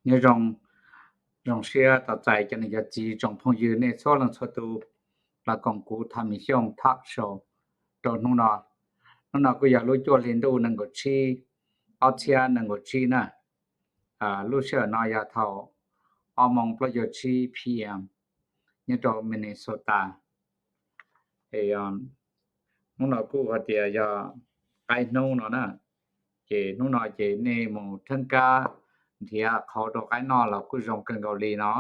Nyob zoo, zoo siab tos txais cov niam cov txiv tsoom phooj ywg nej txhua leej txhua tus los koom kuv Thaj Mim Xyooj Talk Show rau hnub no. Hnub no kuj yog lub cuaj hli ntuj nees nkaum tsib, ob txhiab nees nkaum tsib na. Lub sij hawm no yog thaum ob moos plaub caug tsib P M nyob rau Minnesota. Hnub no kuj hais tias yog qaib hnub no na, ces hnub no ces nej mus theeb kab nrhiav qhauv rau qaib noj los kuj zoo kawg nkaus li no.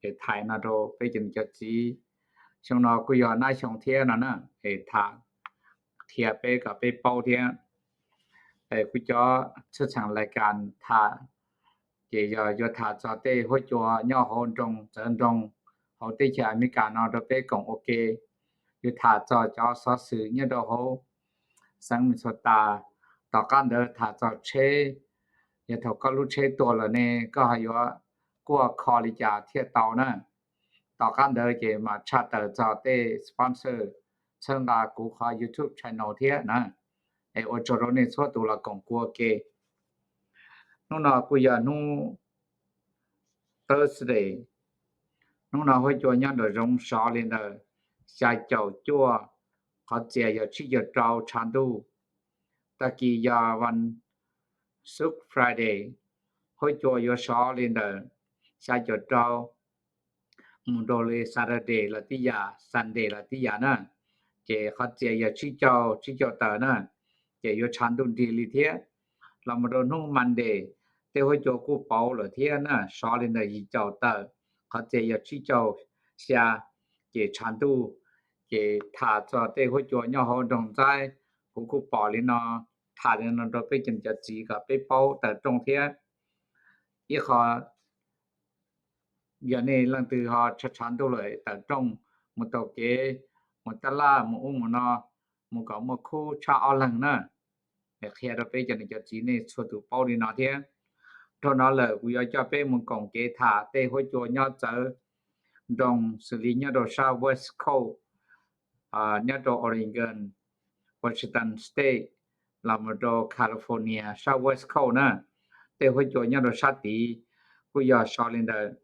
Ces thaij no rau peb cov niam cov txiv, xyoo no kuj yog nab xyoo thiab no na, es tham qhia peb kom peb paub thiab. Es kuv cov txhua txheem lais kas tham ces yog yuav tham txog tej huab cua nyob hauv nroog txawv nroog hauv teb chaws Amelikas no rau peb koom ua ke. Yuav tham txog cov xov xwm nyob rau hauv xeev Minnesota. Tom qab ntawd tham txog tsheb, yog thaum koj lub tsheb tuag lawm ne koj ho yuav kuaj kho li cas thiaj tau na. Tom qab ntawd ces mam tshaj tawm txog tej sponsor txhawb nqa kuv qhov YouTube channel thiab na. Es ua tsaug rau nej txhua tus los koom kuv ua ke. Hnub no kuj yog hnub Thursday. Hnub no huab cua nyob nraum zoov sov li ntawm xya caum cuaj, qhov txias yog tsib caum rau tshav ntuj. Tag kis yog vas xuv Friday, huab cua yuav sov li ntawm xya caum rau mus rau li Saturday los tib yam, Sunday los tib yam na. Ces qhov txias yog tsib caug, tsib caum tawm na, ces yuav tshav ntuj nrig li thiab. Los mus rau hnub Monday, tej huab cua kuj pauv lawm thiab na, sov li ntawm yim caum tawm, qhov txias yog tsib caug xya, ces tshav ntuj. Ces tham txog tej huab cua nyob hauv nroog Ntxaib, kuv kuj pom li no, tham li no rau peb cov niam cov txiv kom peb paub tawm rooj thiab. Ib qho, yog nej leej twg ho tshav tshav ntuj lawm tawm rooj mus taug kev, mus tab laj mus ub mus no, mus kom muaj khub tshaj ob leeg na. Qhia rau peb cov niam cov txiv nej txhua tus paub li no thiab. Dhau no lawm kuv yuav coj peb mus koom kev tham tej huab cua nyob txawv nroog xws li nyob rau sab West Coast, nyob rau Oregon, Washington State, los mus rau California sab West Coast na. Tej huab cua nyob rau sab tid kuj yog sov li ntawm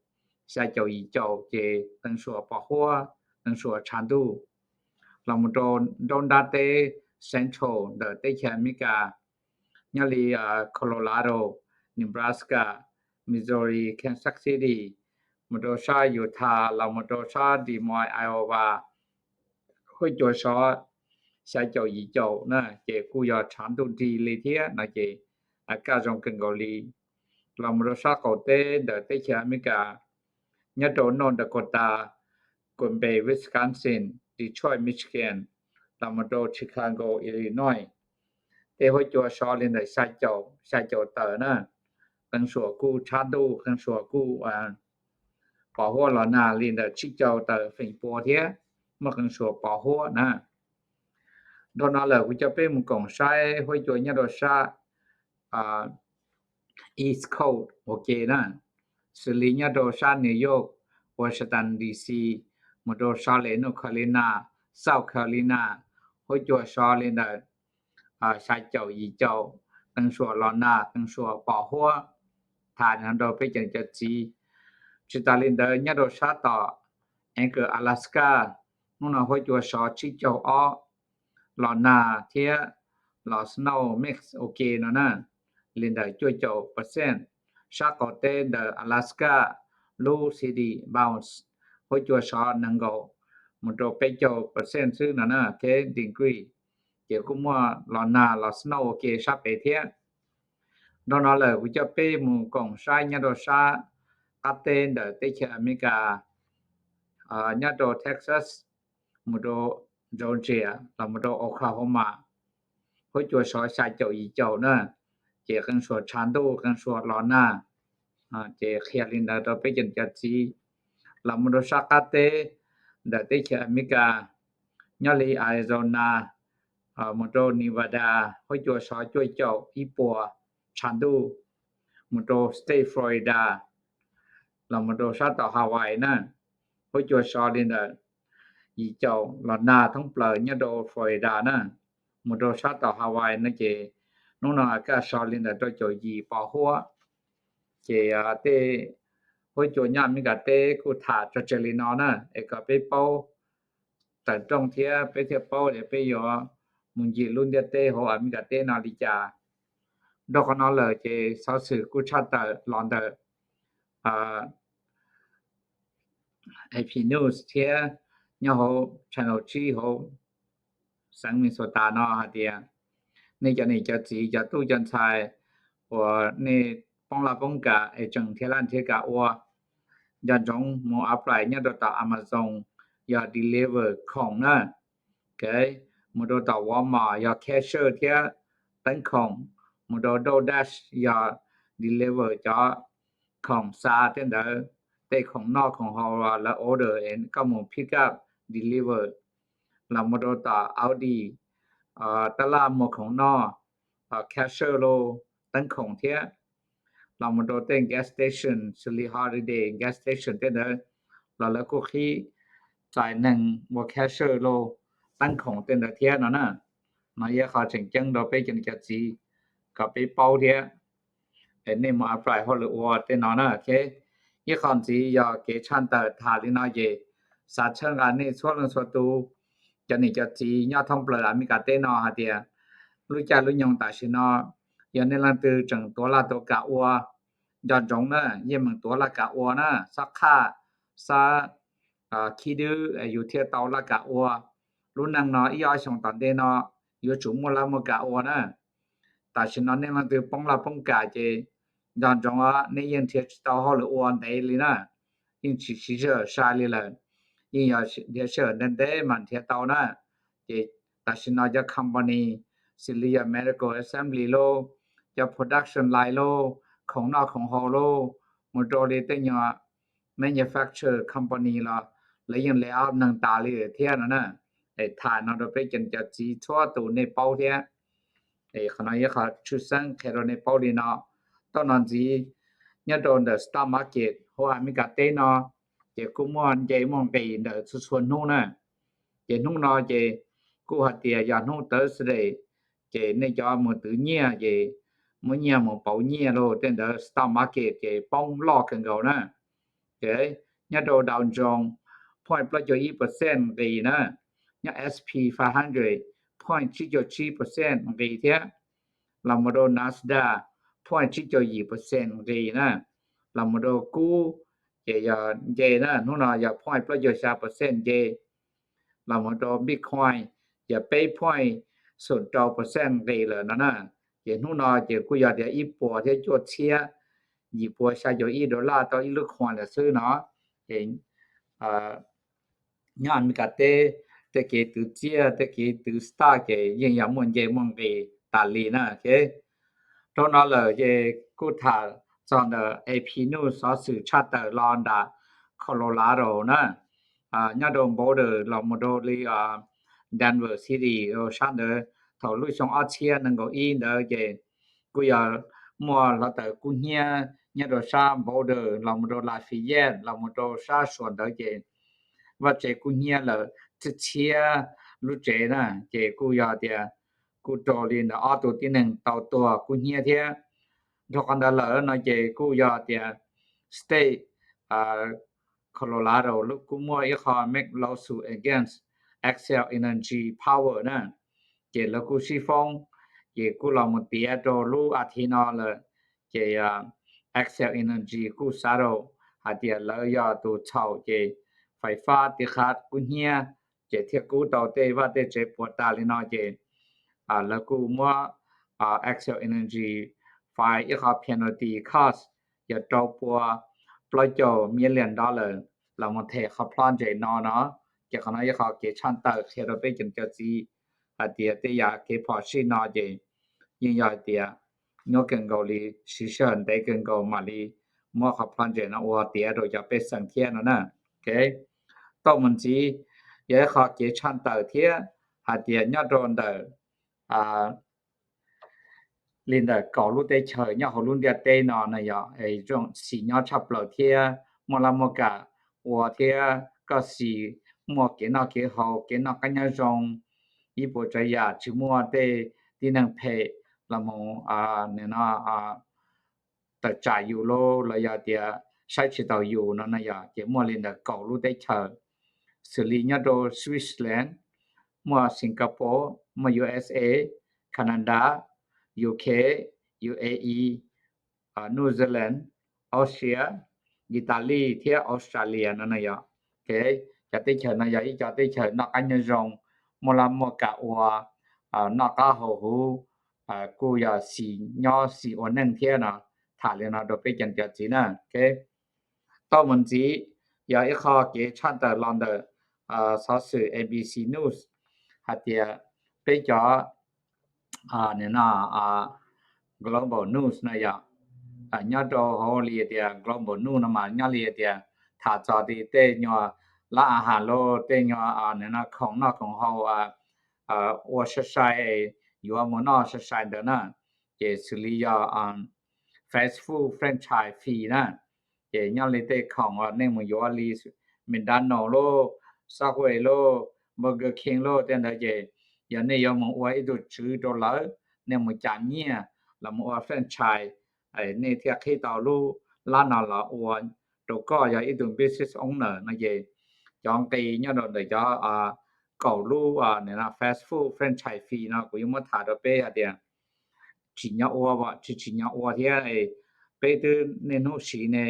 xya caum yim caum ces qee suam pos huab, qee suam tshav ntuj. Los mus rau nraub nrab teb Central ntawm teb chaws Amelikas, nyob li Colorado, Nebraska, Missouri, Kansas City, mus rau sab Utah, los mus rau sab Des Moines, Iowa, huab cua sov xya caum yim caum na, ces kuj yog tshav ntuj nrig li thiab no ces kaj zoo kawg nkaus li. Los mus rau sab qaum teb ntawm teb chaws Amelikas, nyob rau North Dakota, Green Bay, Wisconsin, Detroit, Michigan, los mus rau Chicago, Illinois, tej huab cua sov li ntawm xya caum, xya caum tawm na. Qee suam kuj tshav ntuj, qee suam kuj pos huab los nag li ntawm tsib caug tawm feem pua thiab, muaj qee suam pos huab na. Dhau no lawm kuv coj peb mus koom saib huab cua nyob rau sab East Coast ua ke na, xws li nyob rau sab New York, Washington D C, mus rau sab North Carolina, South Carolina, huab cua sov li ntawm xya caum yim caum, qee suam los nag qee suam pos huab. Tham no rau peb cov niam cov txiv. Tsis tas li ntawd nyob rau sab tom Anchorage, Alaska, hnub no huab cua sov tsib caug ob, los nag thiab los snow mix ua ke no na, li ntawm cuaj caum percent. Sab qaum teb ntawm Alaska, lub city Bounce, huab cua sov nees nkaum mus rau peb caug percent xwb no na, degree, ces kuj muaj los nag los snow ua ke sab pem thiab. Dhau no lawm kuv coj peb mus koom saib nyob rau sab qab teb ntawm teb chaws Amelikas, nyob rau Texas, mus rau Georgia, los mus rau Oklahoma, huab cua sov xya caum yim caum na, ces qee suam tshav ntuj qee suam los nag, ces qhia li ntawd rau peb cov niam cov txiv. Los mus rau sab qab teb ntawm teb chaws Amelikas, nyob li Arizona, mus rau Nevada, huab cua sov cuaj caum ib puas tshav ntuj, mus rau state Florida, los mus rau sab tom Hawaii na, huab cua sov li ntawm yim caum los nag thoob plaws nyob rau Florida na, mus rau sab tom Hawaii no ces hnub no kaj sov li ntawm rau caum yim pos huab. Ces tej huab cua nyob Amelikas teb kuj tham tso tseg li no na, es kom peb paub tawm rooj thiab peb thiaj paub tias peb yuav mus ncig lub ntiaj teb hauv Amelikas teb no li cas. Dhau qhov no lawm ces xov xwm kuj tshaj tawm los ntawm AP News thiab nyob hauv channel tsib hauv xeev Minnesota no hais tias nej cov niam cov txiv cov tub cov ntxhais uas nej poob laj poob kam es tseem nrhiav laj nrhiav kam ua, nco ntsoov mus apply nyob rau tom Amazon yog deliver khoom na. Mus rau tom Walmart yog cashier thiab teeb khoom, mus rau DoorDash yog deliver cov khoom xa tej ntawd, tej khoom noj khoom haus lawv order es koj mus pick up deliver, los mus rau tom Aldi, tab laj muag khoom noj, cashier lauj, teeb khoom thiab, los mus rau tej gas station xws li Holiday gas station tej ntawd los lawv kuj qhib txais neeg ua cashier lauj, teeb khoom tej ntawd thiab no na. No yog qhov tseem ceeb rau peb cov niam cov txiv kom peb paub thiab es nej mus apply hauj lwm ua tej no na. Ib qho ntxiv yog kev tshaj tawm tham li no ces xav txhawb nqa nej txhua leej txhua tus, cov niam cov txiv nyob thoob plaws Amelikas teb no hais tias lub caij lub nyoog tam sim no yog nej leej twg tseem tuav laj tuav kam ua, nco ntsoov na, yeej meem tuav laj kam ua na, xob qhaj, xob khib dwb yus thiaj tau laj kam ua. Lub neej no ib ob xyoos tom ntej no yuav tsum muaj laj muaj kam ua na. Tam sim no nej leej twg poob laj poob kam ces nco ntsoov nej yeej nrhiav tsis tau hauj lwm ua ntev li na, yeej tsis siv zog sai li lawm, yeej yog nrhiav sij hawm ntev ntev mas nrhiav tau na. Ces tam sim no cov company xws li yog medical assembly lauj, cov production line lauj, khoom noj khoom haus lauj, mus rau li tej nyuag manufacture company los lawv yeej lay off neeg tas li lawm thiab no na. Es tham no rau peb cov niam cov txiv txhua tus nej paub thiab. Qhov no yog qhov tshwj xeeb qhia rau nej paub li no. Tau no ntxiv, nyob rau ntawm stock market hauv Amelikas teb no ces kuj muaj nce muaj nqis ntawm txhua txhua hnub na. Ces hnub no ces kuj hais tias yog hnub Thursday, ces nej cov mus twv nyiaj ces muab nyiaj mus pauv nyiaj lauj, tej ntawd stock market ces poob loj kawg nkaus na. Nyob rau Dow Jones point plaub caug ib percent nqis na, nyob S P five hundred point tsib caug tsib percent nqis thiab, los mus rau Nasdaq point tsib caug yim percent nqis na, los mus rau kub ces yog nce na, hnub no yog point plaub caug xya percent nce, los mus rau Bitcoin yog peb point xum rau percent nqis lawm no na. Ces hnub no ces kuj yog tias ib puas thiab cuaj txhiab yim puas xya caum ib dollar tau ib lub coin lawm xwb no. Ces nyob Amelikas teb, tej kev twv txiaj tej kev twv stock ces yeej yog muaj nce muaj nqis tas li na. Rau no lawm ces kuj tham txog ntawm A P News xov xwm tshaj tawm los nram Colorado na, nyob rau border los mus rau li Denver City rau sab ntawd. Thaum lub xyoo ob txhiab nees nkaum ib ntawd ces kuj yog muaj hluav taws kub hnyiab nyob rau sab border los mus rau Lafayette los mus rau sab Suas ntawd ces vaj tsev kub hnyiab lawm txhiab txhiab lub tsev na, ces kuj yog tias kuj raug li ntawd ob tug tib neeg tau tuag kub hnyiab thiab. Dhau qhov ntawd lawm no ces kuj yog tias state Colorado kuj muaj ib qho make lawsuit against Xcel Energy Power na, ces lawv kuj sib foob, ces kuj los mus tiav rau lub as thiv no lawm. Ces Xcel Energy kuj xav rau hais tias lawv yog tus txhaum ces fais fab tiv qhav kub hnyiab, ces thiaj kub tau tej vaj tej tsev puas tas li no ces lawv kuj muab Xcel Energy fais ib qho penalty cost yog rau pua plaub caug million dollar los mus them qhov project no no. Ces qhov no yog qhov kev tshaj tawm qhia rau peb cov niam cov txiv hais tias tej yam kev phom sij no ces yeej yog hais tias nyuaj kawg nkaus li, siv sij hawm ntev kawg nkaus mam li muab qhov project no ua tiav rau cov pej xeem thiab no na. Tau mus ntxiv, yog ib qho kev tshaj tawm thiab hais tias nyob rau ntawm li ntawm kaum lub teb chaws nyob hauv lub ntiaj teb no na yog zoo xis nyob tshaj plaws thiab muaj laj muaj kam ua thiab koj xis muaj kev noj kev haus kev noj qab nyob zoo, ib puas tsav yam tsis muaj tej tib neeg phem los mus no tawm tsam yus lub los yog tias saib tsis taus yus no no yog ces muaj li ntawm kaum lub teb chaws, xws li nyob rau Switzerland, muaj Singapore, muaj U S A, Canada, U K, U A E, New Zealand, Austria, Italy thiab Australia no no yog. Cov teb chaws no yog ib co teb chaws noj qab nyob zoo, muaj laj muaj kam ua, noj qab haus huv, kuj yog xis nyob xis ua neej thiab no, tham li no rau peb cov niam cov txiv na. Tau mus ntxiv, yog ib qho kev tshaj tawm los ntawm xov xwm A B C News hais tias peb cov Global News no yog nyob rau hauv li tias Global News no mas nyob li tias tham txog ti tej nyuag lab a has lauj, tej nyuag khoom noj khoom haus ua sai sai, yuav mus noj sai sai ntawd na, ces xws li yog fast food franchise fee na, ces nyob li tej khoom uas nej mus yuav li McDonald lauj, Subway lauj, Burger King lauj tej ntawd ces yog nej yuav mus ua ib tug tswv rau lawv, nej mus cam nyiaj los mus ua franchise, nej thiaj qhib tau lub lab no los ua rau koj yog ib tug business owner no ces cov nqi nyob rau ntawm cov kaum lub fast food franchise fee no kuv yuav muab tham rau peb hais tias tsim nyog ua, tsis tsim nyog ua thiab. Peb twb niaj hnub siv ne,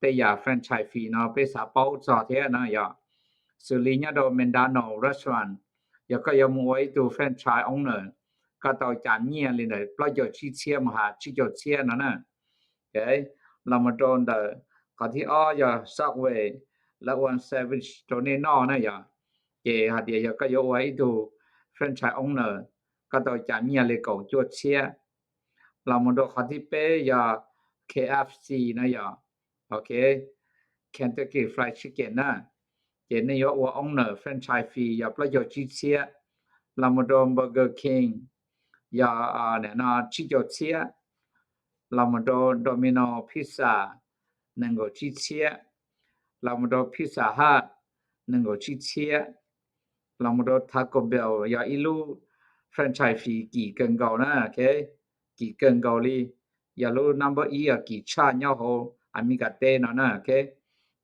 tej yam franchise fee no peb xav paub txog thiab na yog. Xws li nyob rau McDonald restaurant, yog koj yuav mus ua ib tug franchise owner, koj tau cam nyiaj li ntawm plaub caug tsib txhiab mus has tsib caug txhiab no na. Los mus rau ntawm qhov thib ob yog Subway, lawv ua sandwich rau nej noj na yog. Ces hais tias yog koj yuav ua ib tug franchise owner, koj tau cam nyiaj li kaum cuaj txhiab. Los mus rau qhov thib peb yog K F C no yog, ok, Kentucky Fried Chicken na, ces nej yuav ua owner franchise fee yog plaub caug tsib txhiab. Los mus rau Burger King yog no tsib caug txhiab. Los mus rau Domino Pizza nees nkaum tsib txhiab. Los mus rau Pizza Hut nees nkaum tsib txhiab. Los mus rau Taco Bell yog ib lub franchise fee kim kawg nkaus na, kim kawg nkaus li, yog lub number ib yog kim tshaj nyob hauv Amelikas teb no na, ces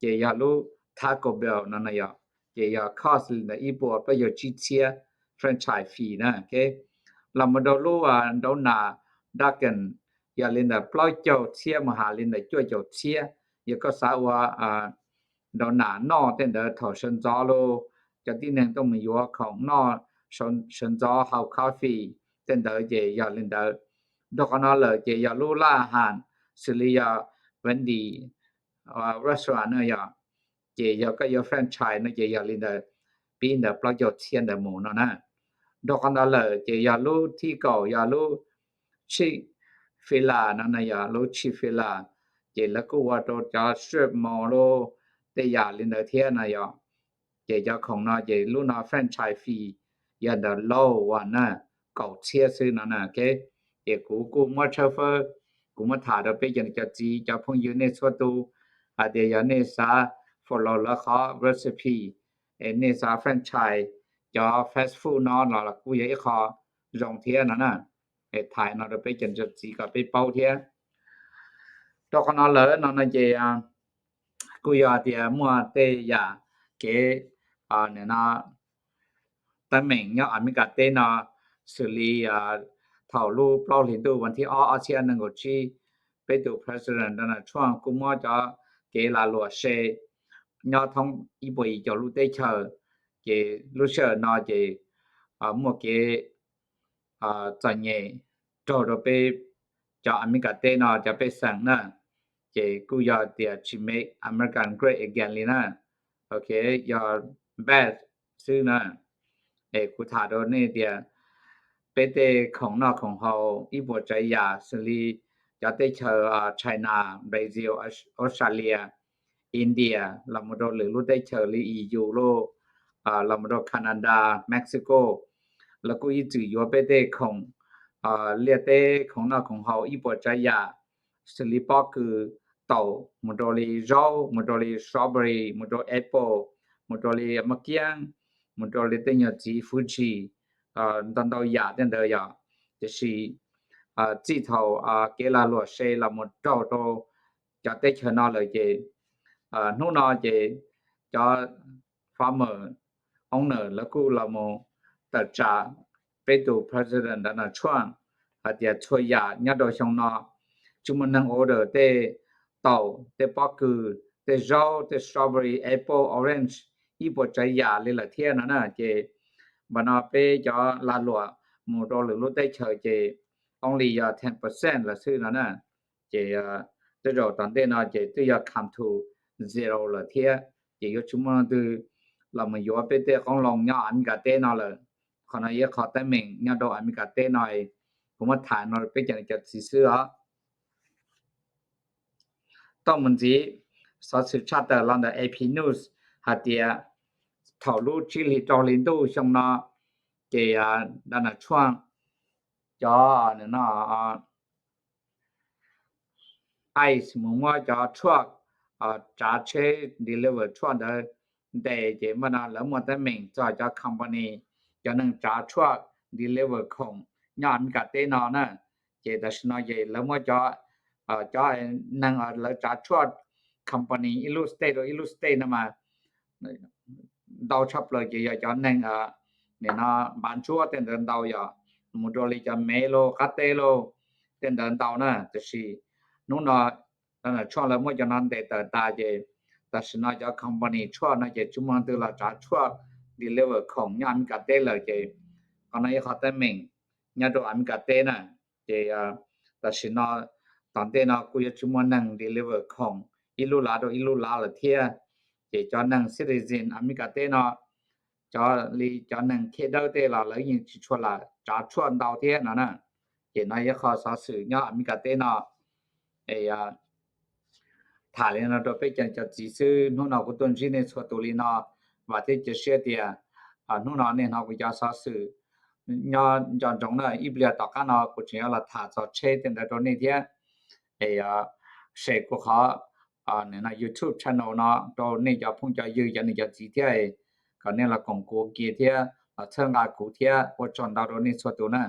yog lub Taco Bell no no yog, ces yog cost li ntawm ib puas plaub caug tsib txhiab franchise fee na. Los mus rau lub Donald Duck, yog li ntawm plaub caug txhiab mus has li ntawm cuaj caum txhiab. Yog koj xav ua Donald noj tej ntawd thaum sawv ntxov los cov tib neeg tuaj mus yuav khoom noj sawv ntxov, haus coffee tej ntawd ces yog li ntawd. Nrog qhov no lawm ces yog lub lab a has xws li yog Wendy's restaurant no yog, ces yog koj yuav franchise no ces yog li ntawd, pib ntawm plaub caug txhiab ntawd mus no na. Nrog qhov ntawd lawm ces yog lub thib kaum yog lub Chick-fil-A no no yog lub Chick-fil-A, ces lawv kuj ua rau cov strip mall lauj tej yam li ntawd thiab no yog. Ces cov khoom no ces lub no franchise fee yog ntawm low one na, kaum txhiab xwb no na. Ces kuv kuj muab tshawb fawb, kuv muab tham rau peb cov niam cov txiv cov phooj ywg nej txhua tus hais tias yog nej xav follow lawv qhov recipe, es nej xav franchise cov fast food no los kuj yog ib qho zoo thiab no na. Es tham no rau peb cov niam cov txiv kom peb paub thiab. Rau qhov no lawm no no ces kuj yog tias muaj tej yam kev teeb meem nyob Amelikas teb no, xws li thaum lub plaub hlis ntuj vas thib ob ob txhiab nees nkaum tsib, peb tus President Donald Trump kuj muab cov kev lam luam se nyob thoob ib puas yim caum lub teb chaws, ces lub sij hawm no ces muaj kev txom nyem raug rau peb cov Amelikas teb no cov pej xeem na, ces kuj yog tias tsis make America great again li na. Ok, yog bad xwb na. Es kuv tham rau nej tias peb tej khoom noj khoom haus ib puas tsav yam xws li cov teb chaws China, Brazil, Australia, India, los mus rau lwm lub teb chaws li E U lauj, los mus rau Canada, Mexico, lawv kuj ib txwm yuav peb tej khoom liaj teb khoom noj khoom haus ib puas tsav yam xws li pob kws, taum, mus rau li zaub, mus rau li strawberry, mus rau apple, mus rau li maj kiab, mus rau li tej nyuag txiv Fuji, ntau ntau yam tej ntawd yog. Tiam sis txij thaum kev lag luam se los mus raug rau cov teb chaws no lawm ces hnub no ces cov farmer owner lawv kuj los mus tawm tsam peb tus President Donald Trump hais tias txhua yam nyob rau xyoo no tsis muaj neeg order tej taum, tej pob kws, tej zaub, tej strawberry, apple, orange, ib puas tsav yam li lawm thiab no na. Ces npam no peb cov lag luam mus rau lwm lub teb chaws ces only yog ten percent lawm xwb no na. Ces tej zaum tom ntej no ces twb yog come to zero lawm thiab, ces yuav tsis muaj leej twg los mus yuav peb tej qoob loo nyob Amelikas teb no lawm. Qhov no yog qhov teeb meem nyob rau Amelikas teb no, kuv muab tham no peb cov niam cov txiv xwb os. Tau mus ntxiv, xov xwm tshaj tawm los ntawm A P News hais tias thaum lub tsib hlis rau hli ntuj xyoo no ces Donald Trump cov no ICE mus muab cov truck, tsav tsheb deliver truck ntawd ntes ces npaj no lawv muaj teeb meem txog cov company, cov neeg tsav truck deliver khoom nyob Amelikas teb no na. Ces tam sim no ces lawv muab cov, cov neeg lawv tsav truck company ib lub state rau ib lub state no mas ntau tshaj plaws ces yog cov neeg nim no npav ntsuab tej ntawd ntau, yog mus rau li cov Mev los, qab teb los, tej ntawd ntau na. Tiam sis hnub no Donald Trump lawv muab cov no ntes tawm tas ces tam sim no cov company truck no ces tsis muaj leej twg los tsav truck deliver khoom nyob Amelikas teb lawm ces qhov no yog qhov teeb meem nyob rau Amelikas teb na. Ces tam sim no tom ntej no kuj yuav tsis muaj neeg deliver khoom ib lub lav rau ib lub lav lawm thiab. Ces cov neeg citizen Amelikas teb no, cov li cov neeg khej dawb tej los lawv yeej tsis tshua lam tsav truck ntau thiab no na. Ces no yog qhov xov xwm nyob Amelikas teb no tham li no rau peb cov niam cov txiv xwb. Hnub no kuv tuaj ntsib nej txhua tus li no, vam thiab cia siab tias hnub no nej hnov kuv cov xov xwm nyob nco ntsoov na. Ib pliag tom qab no kuv tseem yuav los tham txog tsheb tej ntawd rau nej thiab. Es share kuv qhov YouTube channel no rau nej cov phooj cov ywg cov niam cov txiv thiab, kom nej los koom kuv kiag thiab los txhawb nqa kuv thiab. Ua tsaug ntau rau nej txhua tus na.